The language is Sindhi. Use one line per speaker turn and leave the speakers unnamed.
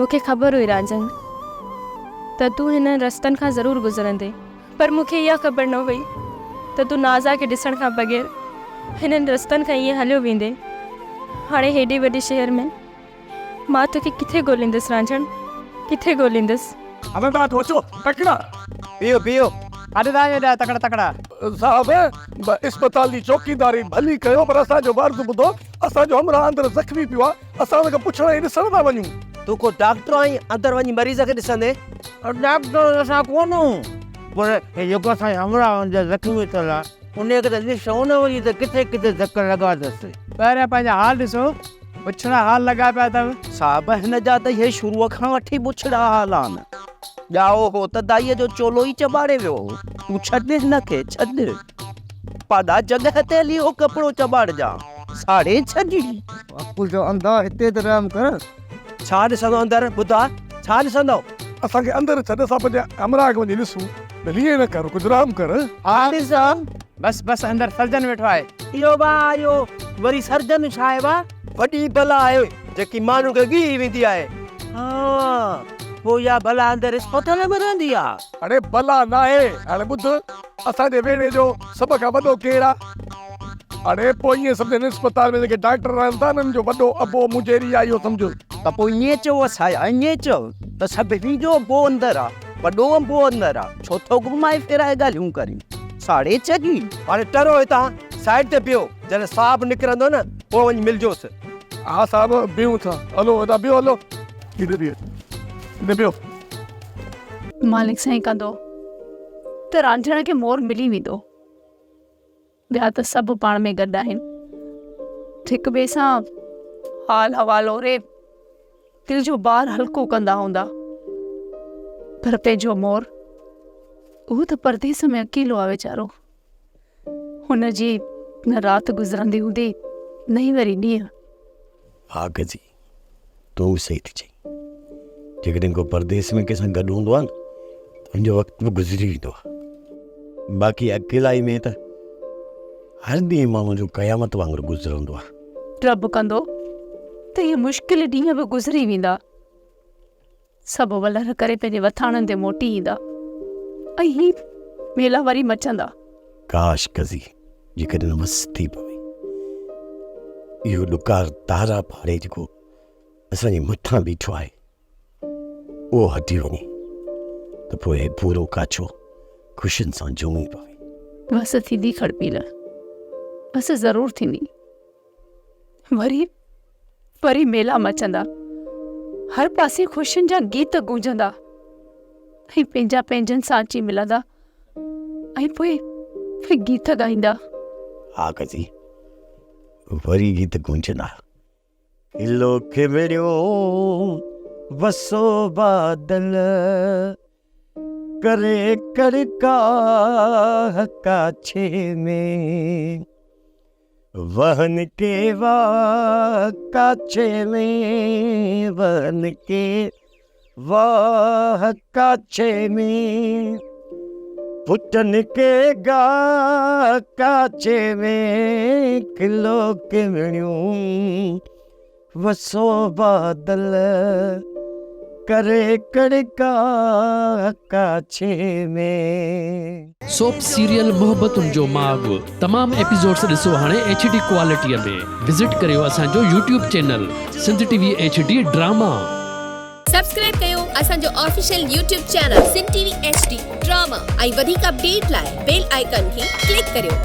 مون کي خبر هئي رانجهن ته تون هنن رستن کان ضرور گذرندين، پر مون کي اها خبر نه هئي ته تون نازا کي ڏسڻ کان بغير هنن رستن کان ائين هليو ويندين. هاڻي هيڏي وڏي شهر ۾ مان توکي ڪٿي ڳوليندس رانجهڻ، ڪٿي ڳوليندس.
هلندا ٿو اچو تڪڙا.
بيهو بيهو
ڪاڏي ٿا وڃو تڪڙا تڪڙا.
صاحب اسپتال جي چوڪيداري ڀلي ڪيو پر اسان جو به عرض ٻڌو، اسان جو همراهه اندر زخمي پيو آ، اسان ان کي پڇڻ ۽ ڏسڻ ٿا وڃون.
تون ڪو ڊاڪٽر آهين اندر وڃي مريض کي ڏسندين؟
ڊاڪٽر ته اسان ڪونه آهيون پر هي جيڪو اسان جو همراهه اندر زخمي ٿيل آ انهي کي ته ڏسون نه وڃي ته ڪٿي ڪٿي ڌڪ لڳا اٿس.
پهريان پنهنجا حال ڏسو بڇڙا حال لڳا پيا اٿو.
صاحب هن جا ته اهي شروع کان وٺي بڇڙا حال آهن. ڄائو هو ته دائيء جو چولو ئي چٻاڙي ويو هو. تون ڇڏ هن کي ڇڏ. پاڏا جڳهه تي هلي اهو ڪپڙو چٻاڙجان. ساڙي ڇڏي.
عقل جو انڌا هتي ته رحم ڪر.
ڇا ڏسندو اندر ٻڌاء ڇا ڏسندو.
اسان کي اندر ڇڏ اسان پنهنجي همراهه کي وڃي ڏسون. ڀلي ائين نه ڪر ڪجهه رحم ڪر.
ها ڏسان. بس بس اندر سرجن ويٺو آهي.
اهو ڀاء اهو وري سرجن ڇا آهي ڀاء؟ وڏي بلا آهي جيڪي ماڻهن کي ڳهي ويندي آهي. ها پوء اها بلا اندر اسپتال ۾ رهندي آ؟
اڙي بلا ناهي هاڻي ٻڌ اسان جي ويڙهي جو سڀ کان وڏو ڪير آ؟ اڙي پوء ائين سمجهه هن اسپتال ۾ جيڪي ڊاڪٽر رهن ٿا انهن جو وڏو ابو منهنجي ري آ اهو سمجهه.
ته پوء ائين چئو اسايا ائين چئو ته سڀني جو ابو اندر آ. وڏو انبو اندر آ، ڇو ٿو گهمائي ڦيرائي ڳالهيون ڪرين؟ ساڙي ڇڏي. هاڻي ٽرو هتان، سائيڊ تي بيهو، جڏهن صاحب نڪرندو نه، پوء وڃي ملجوس.
ها صاحب، بيهون ٿا. هلو هتان بيهو هلو. هيڏي بيهه، هيڏي بيهو.
مالڪ سائين ڪندو ته رانجهڻ کي مور ملي ويندو. ٻيا ته سڀ پاڻ ۾ گڏ آهن. هڪ ٻئي سان حال حوال اوري دل جو بار هلڪو ڪندا هوندا. پر پنهنجو مور اهو ته پرديس ۾ اڪيلو آ ويچارو. هن جي نه رات گذرندي هوندي نه ئي وري ڏينهن.
ها گزي تون به صحيح ٿي چئين. جيڪڏهن ڪو پرديس ۾ ڪنهن سان گڏ هوندو آهي نه ته ان جو وقت به گذري ويندو آهي. باقي اڪيلائي ۾ ته هر ڏينهن ماڻهو جو قيامت وانگر گذرندو آهي.
رب ڪندو ته اهي مشڪل ڏينهن به گذري ويندا. سڀ ولر ڪري پنهنجي وٿاڻن تي موٽي ايندا ۽ هي ميلا وري مچندا.
ڪاش قضي جيڪڏهن وس ٿي پوي اهو ڏڪار تارا ڦاڙي جيڪو اسان جي مٿان بيٺو آهي اهو هٽي وڃي ته پوء هي پورو ڪاڇو خوشين سان جهومي پوي.
وس ٿيندي کڙپيل وس ضرور ٿيندي. وري وري ميلا مچندا، هر پاسي خوشين جا گيت گونجندا ۽ پنهنجا پنهنجن سان اچي ملندا ۽ پوء پوء گيت ڳائيندا.
ها قضي، وري گيت گونجندا. کلو کيوڙيو وسو بادل ڪري ڪڙڪا ڪاڇي ۾. وهن ڪي واهه ڪاڇي ۾، وهن ڪي واهه ڪاڇي ۾، ڦٽن ڪي گاهه ڪاڇي ۾، کلو ڪيوڻيون وسو بادل ڪري ڪڙڪا ڪاڇي ۾.
سوپ سيريل محبتن جو ماڳ تمام ايپيسوڊس ڏسو هاڻي ايڇ ڊي ڪوالٽي ۾ وزٽ ڪريو اسان جو YouTube channel Sindh T V H D drama.
Subscribe ڪيو اسان جو official YouTube channel Sindh T V H D drama ۽ وڌيڪ اپڊيٽ لاء بيل آئيڪان کي ڪلڪ ڪريو.